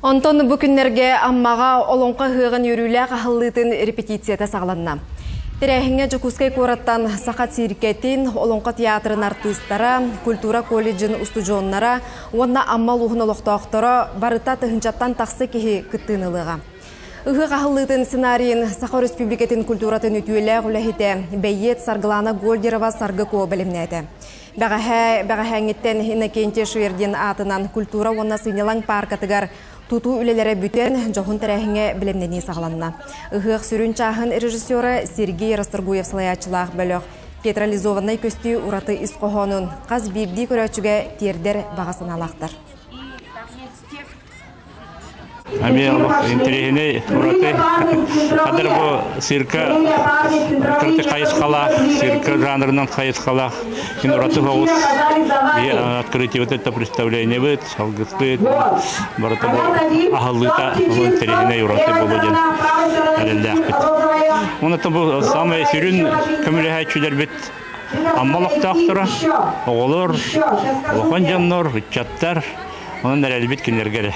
Онтон бу күннэргэ Аммаҕа Олоҥхо ыһыаҕын үөрүүлээх аһыллыытын репетицията саҕаланна. Тэрээһиҥҥэ Дьокуускай куораттан Саха циркэтин, Олоҥхо театрын артыыстара, культура колледжын устудьуоннара уонна Амма улууһун олохтоохторо барыта тыһыынчаттан тахса киһи кыттыыны ылыаҕа. Ыһыах аһыллыытын сценарийын Саха Өрөспүүбүлүкэтин культуратын үтүөлээх үлэһитэ, бэйиэт Саргылана Гольдерова-Саргы Куо бэлэмнээтэ. Бэҕэһээ бэҕэһээҥҥиттэн Иннокентий Швердин аатынан культура уонна сынньалаҥ пааркатыгар тутуу үлэлэрэ бүтэн, дьоһун тэрээһиҥҥэ бэлэмнэнии саҕаланна. Ыһыах сүрүн чааһын режиссера Сергей Расторгуев салайааччылаах бөлөх театрализованнай көстүү ураты ис хоһоонун хас биирдии көрөөччүгэ тиэрдэр баҕа санаалаахтар. Эмиэ олох интэриэһинэй ураты. Хадыр бу цирка кырты хайысхалаах, цирка жанрынан хайысхалаах кин ураты соҕус открытие вот это представлениебыт, алгыспыт, барыта бу аһыллыыта интэриэһинэй ураты буолуо диэн эрэллээхпит. Онон бу самай сүрүн көмөлөһөөччүлэрбит Амма олохтоохторо, оҕолор, улахан дьоннор, ыччаттар, онон эрэлбит кинилэргэ эрэ.